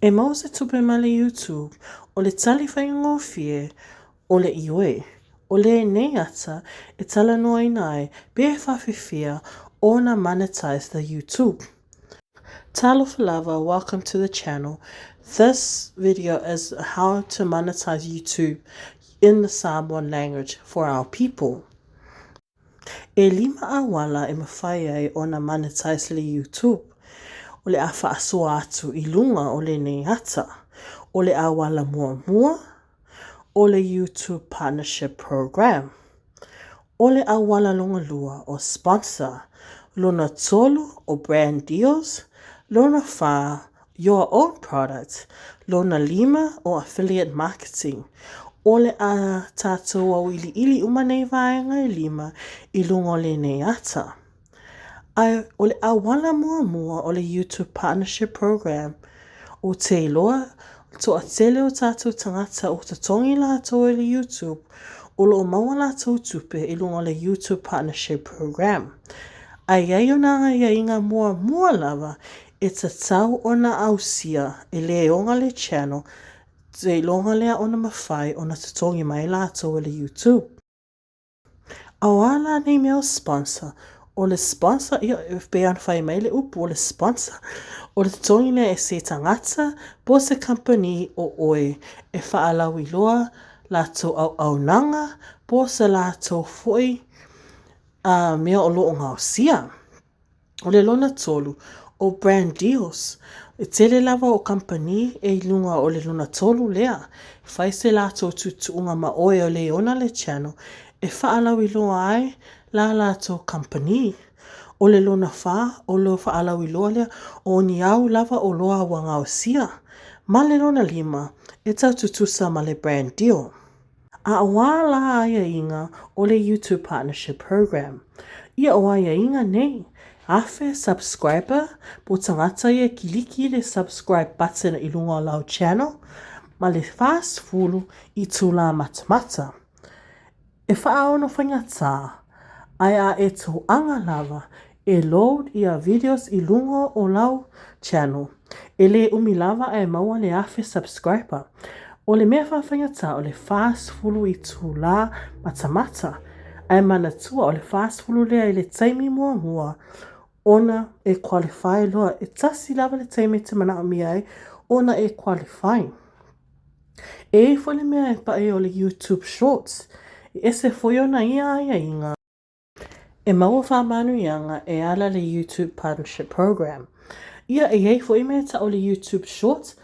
E maua se tupe mai le YouTube, o le tali faigofie o le ioe. O lenei ata e talanoaina ai pe faapefea ona monetize le YouTube. Talofa lava, welcome to the channel. This video is how to monetize YouTube in the Samoan language for our people. E lima auala e mafai ai ona monetize le YouTube. O le a faasoa atu i luga o lenei ata. O le auala muamua, o le YouTube Partnership Program. O le auala lona lua o sponsor. Lona tolu o brand deals. Lona fā, your own product. Lona lima o affiliate marketing. O le a tātou auiliili uma nei vaega e lima i luga o lenei ata. Ae o le auala muamua o le YouTube Partnership Program, ou te iloa, toatele o tātou tagata ua totogi latou e le YouTube, o lo o maua latou tupe i luga o le YouTube Partnership Program. Ae i ai ona aiaiga muamua lava e tatau ona ausia e le ona le channel seiloga lea ona mafai ona totogi mai latou e le YouTube. A o a la nei mea o sponsor? O le sponsor, ia, e pei ona fai mai le upu o le sponsor, o le totogi lea e se tagata po o se kamupani o oe e faalauiloa latou auaunaga po o se latou foi mea o lo o gaosia. O le lona tolu, o brand deals. E tele lava o kamupani e i luga o le lona tolu lea. Fai se latou tuutuuga ma oe o le ona le channel e faalauiloa ai la latou kamupani. O le lona fā, o le faalauiloa lea o ni au lava oloa ua gaosia. Ma le lona lima, e tau tutusa ma le brand deal. A o a la aiaiga o le YouTube Partnership Program? Ia o aiaiga nei, 1,000 subscriber po o tagata ia e kiliki i le subscribe button i luga o lau channel ma le 40 itulā matamata. E faaono faigata, ae a e toaga lava e load ia videos i luga o lau channel, e le umi lava ae maua le 1,000 subscriber. O le mea faafaigata o le 40 itulā matamata, ae manatua o le 40 lea i le taimi muamua ona e qualify loa. E tasi lava le taimi e te manaomia ai ona e qualify. E i ai foi le mea e paʻi o le YouTube Shorts, e ese foi ona ia aiaiga. E maua faamanuiaga e ala i le YouTube Partnership Program. Ia, e i ai foi mea e tau o le YouTube Shorts,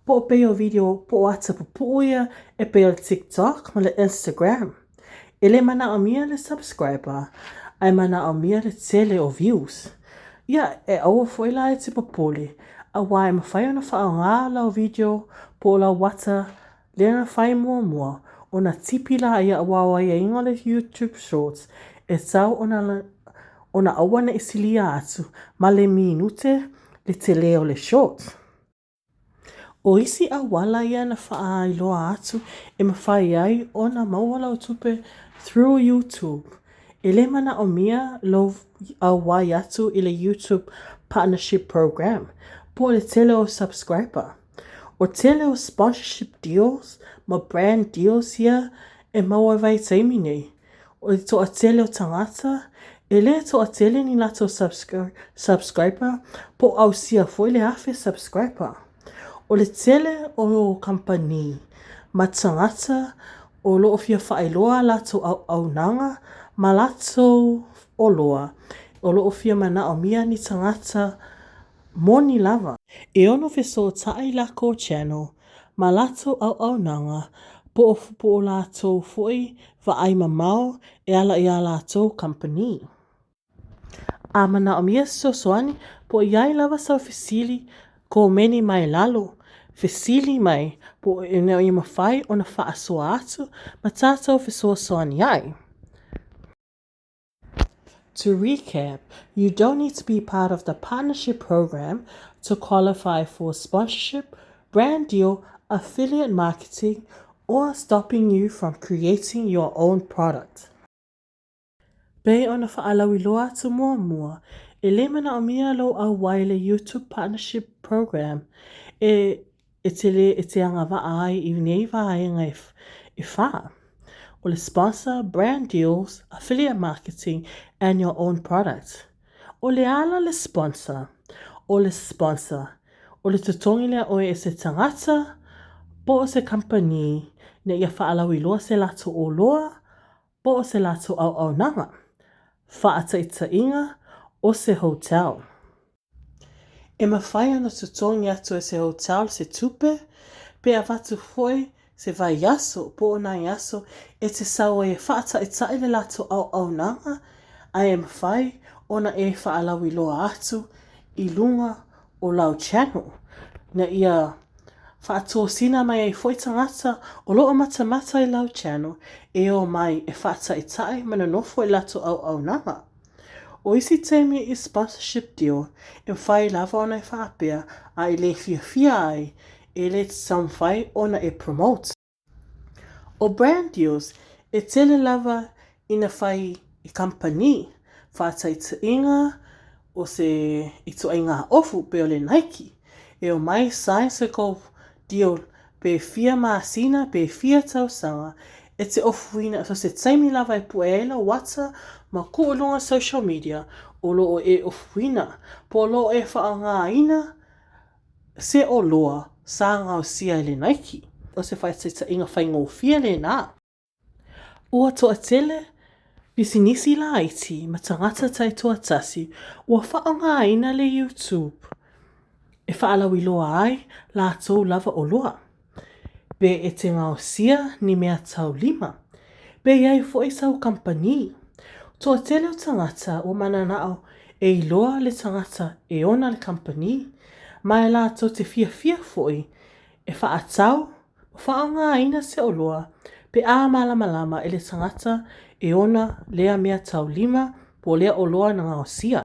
po o pei o video po o ata pupuu ia e pei o le TikTok ma le Instagram. E le manaomia le subscriber, ae manaomia le tele o views. Ia, e aua foi la e te popole, aua e mafai ona faaaoga lau video po o lau ata lea na fai muamua, ona tipi laia aua o aiaiga o le YouTube Shorts e tatau ona ona aua ne i silia atu ma le minute le telē o le shorts. O isi auala ia na faailoa atu e mafai ai ona maua lau tupe through YouTube. E le manaomia lou auai atu i le YouTube Partnership Program po o le tele o subscriber. O tele o sponsorship deals ma brand deals ia e maua i vaitaimi nei. O le toatele o tagata, e le toatele ni latou subscriber po o ausia foi le 1,000 subscriber. O le tele o kamupani ma tagata o lo o fia faailoa a latou auaunaga ma latou oloa o lo o fia manaomia ni tagata moni lava. E ono fesootai lakou channel ma latou auaunaga po o latou foi vaai mamao e ala i a latou kamupani. A manaomia se fesoasoani po o i ai lava sau fesili, komeni mai lalo, fesili mai po o ina ia mafai ona faasoa atu ma tātou fesoasoani ai. To recap, you don't need to be part of the partnership program to qualify for sponsorship, brand deal, affiliate marketing, or stopping you from creating your own product. Pei ona faalauiloa atu muamua, e le manaomia lou auai i le YouTube Partnership Program e. e te lē e te agavaa ai i nei vaega e whā. O le sponsor, brand deals, affiliate marketing and your own product. O le a la le sponsor? O le sponsor, o le totogi lea oe e se tagata po o se kamupani ina ia faalauiloa se latou oloa po o se latou auaunaga. Faataitaiga, o se hotel. E mafai ona totogi atu e se hotel se tupe, pe avatu foi se vaiaso po o nai aso e te sau ai e faataitai le latou auaunaga ae mafai ona e faalauiloa atu i luga o lau channel ina ia faatosina mai ai foi tagata o lo o matamata i lau channel e o mai e faataitai ma nonofo i le latou auaunaga. O isi taimi i sponsorship deal, e mafai lava ona e faapea a e le fiafia ai, e le taumafai ona e promote. O brand deals, e tele lava ina fai i kamupani, faataitaiga, o se ituaiga ofu pei o le Nike, e omai sign se kou deal pe fia masina pe fia tausaga e te ofuina so o se taimi lava e pue ai lau ata ma tuu i luga o social media o lo o e ofuina po o lo o e faaaogaina se oloa sa gaosia e le Nike. O se faataitaiga faigofie lena. Ua toatele pisinisi laiti ma tagata taitoatasi ua faaaogaina le YouTube e faalauiloa ai latou lava oloa. Pe e te gaosia ni meataulima. Pe i ai foi sau kamupani. Toatele o tagata ua mananao e iloa le tagata e ona le kamupani, ma e latou te fiafia foi e faatau ma faaaogaina se oloa pe a malamalama i le tagata e ona lea meataulima po o lea oloa na gaosia.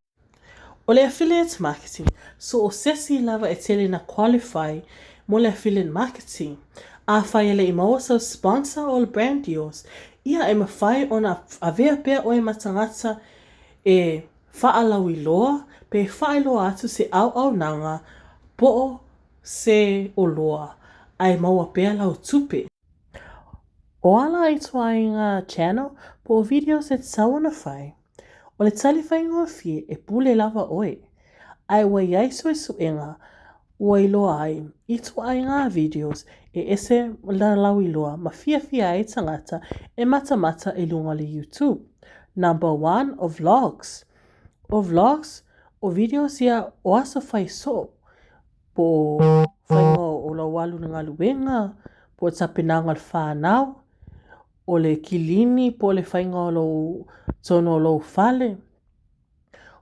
O le affiliate marketing, so o se isi lava e tele ina qualify mo le affiliate marketing. Afai e le i maua sau sponsor or brand deals, ia e mafai ona avea pea oe ma tagata e faalauiloa pe faailoa atu se auaunaga po o se oloa ae maua pea lau tupe. O a la ituaiga channel po o videos e tatau ona fai? O le tali faigofie, e pule lava ʻoe. Ae ua i ai suesuega ua iloa ai ituaiga videos e ese le lauiloa ma fiafia ai tagata e matamata i luga o le YouTube. Number one, o vlogs. O vlogs, o videos ia o aso fai soo, po o faiga o lou alu i le galuega, po o le tapenaga o le fanau, o le kilini po o le faiga o lou totonu o lou fale.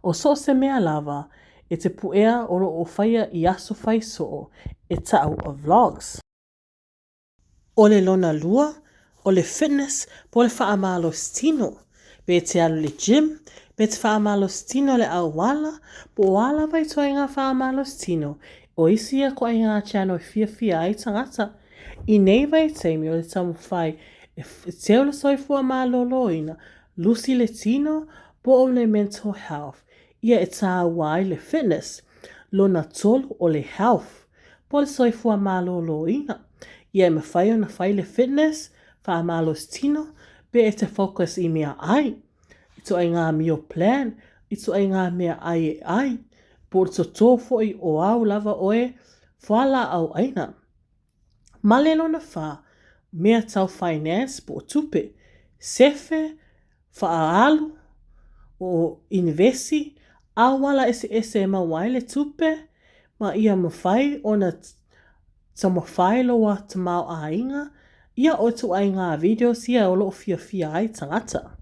O so o se mea lava e te puea o lo o faia i aso fai soo e ta'u o vlogs. O le lona lua, o le fitness po o le faamalositino. Pe e te alu i le gym, pe e te faamalositino i le auala, po o a lava ituaiga faamalositino, o isi ia ituaiga channel e fiafia ai tagata. I nei vaitaimi o le taumafai e teu le soifua maloloina, lusi le tino po o le mental health, ia e tāua ai le fitness. Lona tolu o le health, po o le soifua maloloina. Ia e mafai ona fai le fitness, faamalositino, pe e te focus i meaai, ituaiga meal plan, ituaiga meaai e ai, po o le toto foi o au lava oe fualaau aina. Ma le lona whā, mea tau finance po o tupe, sefe, faaalu, o inivesi, auala eseese e maua ai le tupe, ma ia mafai ona taumafai lou tamaoaiga, ia o ituaiga videos ia o lo o fiafia ai tagata.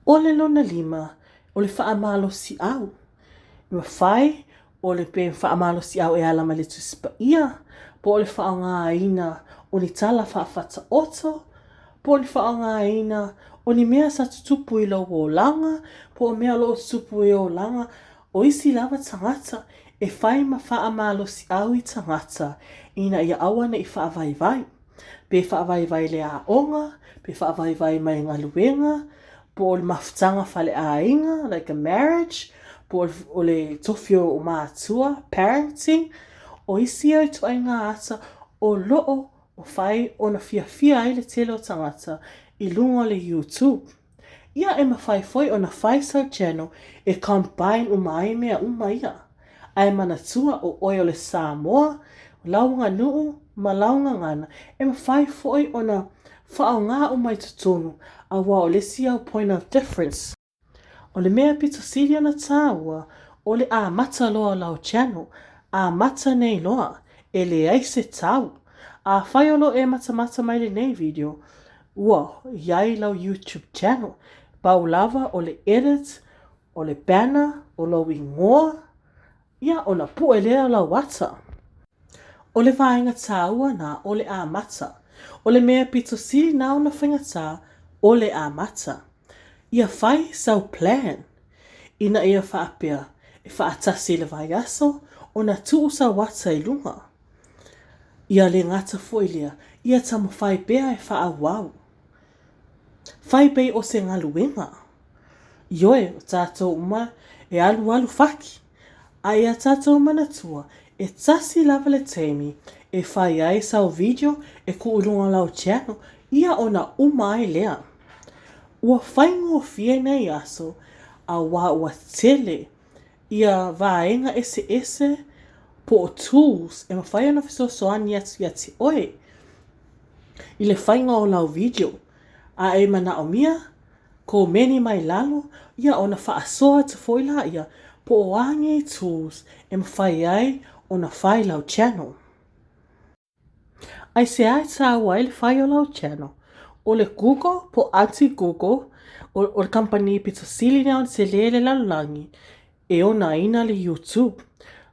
O le lona lima, o le faamalosiau. E mafai o le pe faamalosiau e ala mai le Tusi Paia, po o le faaaogaina o ni tala faafataoto, po o le faaaogaina o ni mea sa tutupu i lou olaga, po o mea o lo o tutupu i lou olaga. O isi lava tagata e fai ma faamalosiau i tagata ina ia aua ne i faavaivai. Pe faavaivai i le aoga, pe faavaivai mai galuega, po o le mafutaga faleaiga, like a marriage, po o le tofi o matua, parenting. O isi ia ituaiga ata o loo mafai ona fiafia ai le tele o tagata i luga o le YouTube. Ia e mafai foi ona fai sau channel e combine uma ai mea uma ia. Ae manatua o oe o le Samoa, lau aganuu ma lau gagana e mafai foi ona faaaoga uma i totonu aua o le isi au point of difference. O le mea pito sili ona tāua, o le amata loa o lau channel, amata nei loa, e leai se tau. Afai o lo o e matamata mai lenei video, ua i ai lau YouTube channel, pau lava o le edit, o le banner, o lou igoa, ia ona pue lea o lau ata. O le vaega tāua nā o le amata. O le mea pito sili nā ona faigata, o le amata. Ia fai sau plan ina ia faapea e faatasi i le vaiaso ona tuu sau ata i luga. Ia le gata foi lea, ia taumafai pea e faaauau. Fai pei o se galuega. Ioe, o tatou uma e alualu faki. A ia tatou manatua, e tasi lava le taimi e fai ai sau video e tuu i luga o lau channel, ia ona uma ai lea. Ua faigofie nei aso auā ua tele ia vaega eseese po o tools e mafai ona fesoasoani atu ia te oe i le faiga o lau video. A e manaomia, komeni mai lalo, ia ona faasoa atu foi laia po o a nei tools e mafai ai ona fai lau channel. Aisea e tāua ai le fai o lau channel? O le Google po o Aunty Google, o le kamupani pito sili lea ona tele i le lalolagi, e onaina le YouTube.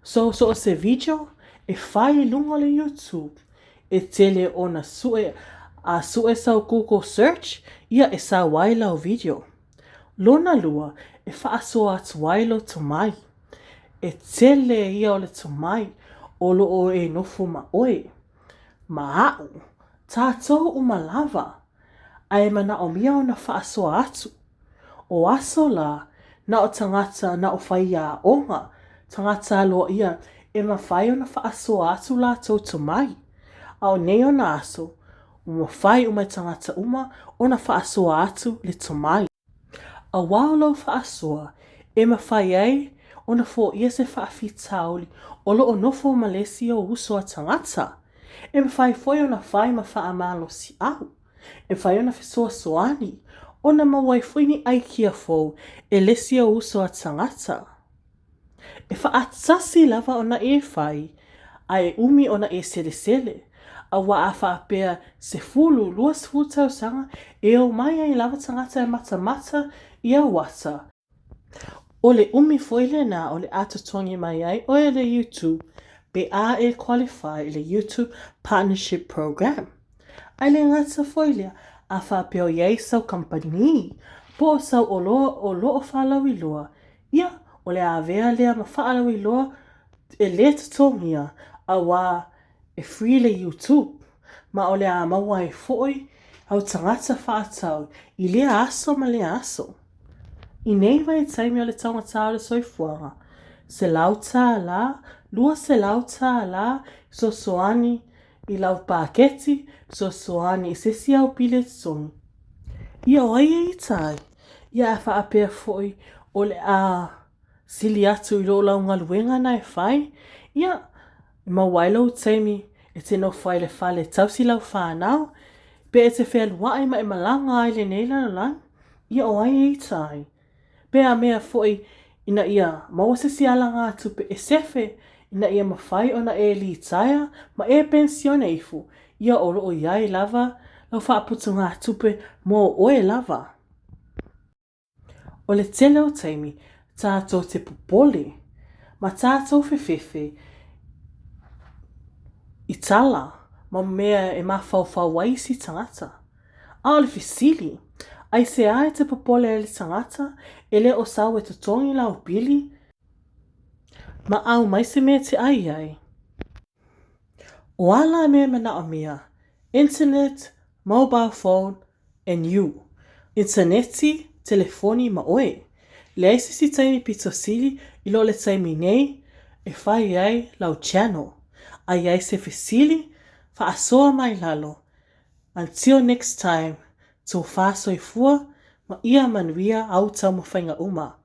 So, so o se video e fai i luga o le YouTube, e tele ona sue, a sue sau Google search, ia e sau ai lau video. Lona lua, e faasoa atu ai lou tomai. E tele ia o le tomai o lo o e nofo ma oe, ma aʻu, tātou uma lava, a e manaomia ona faasoa atu. O aso la, na o tagata, na o faiaoga, tagata aloaia e mafai ona faasoa atu latou tomai. A o nei ona aso, ua mafai uma e tagata uma ona faasoa atu le tomai. Auā o lau faasoa e mafai ai ona foia se faafitauli o lo o nofo ma le isi ou uso a tagata. E mafai foi ona fai ma faamalosiau. E mafai ona fesoasoani ona maua ai foi ni aikia fou e le isi ou uso a tagata. E faatasi lava ona e fai, a e umi ona e selesele, auā a faapea 10, 20 tausaga, e omai ai lava tagata e matamata i au ata. O le umi foi lenā o le a totogi mai ai oe e le YouTube pe a e qualify i le YouTube Partnership Program. A e le gata foi lea, a faapea o i ai sau kamupani po o sau oloa o lo o faalauiloa, Ia, o le avea lea ma faalauiloa e lē totogia auā e free le YouTube, ma o le a maua ai foi au tagata faatau i lea aso ma lea aso. I nei vaitaimi o le taugata o le soifuaga, $100, $200 fesoasoani i lau paketi, fesoasoani i se isi au pili e totogi. Ia o ai e ita ai? Ia a faapea foi o le a sili atu i lo lau galuega na e fai, ia, e maua ai lou taimi e te nofo ai i le fale e tausi lau fanau, pe e te fealuai ma e malaga ai i lenei lalolagi, ia o ai e ita ai? Pe a mea foi ina ia maua se isi alagatupe e sefe ina ia mafai ona e litaea ma e penisione ifo, ia o lo o i ai lava lau faaputugatupe mo oe lava. O le tele o taimi, tātou te popole ma tātou whewhewhe i tala ma mea e mafaufau ai isi tagata. A o le fesili, aisea e te popole ai le tagata e le o sau e totogi lau pili ma aumai se mea e te ai ai? O a la mea e manaomia, internet, mobile phone, and you, initaneti, telefoni ma oe. Leai se isi taimi pito sili i lo le taimi nei e fai ai lau channel. A i ai se fesili, faasoa mai lalo. Until next time, tofa soifua ma ia manuia au taumafaiga uma.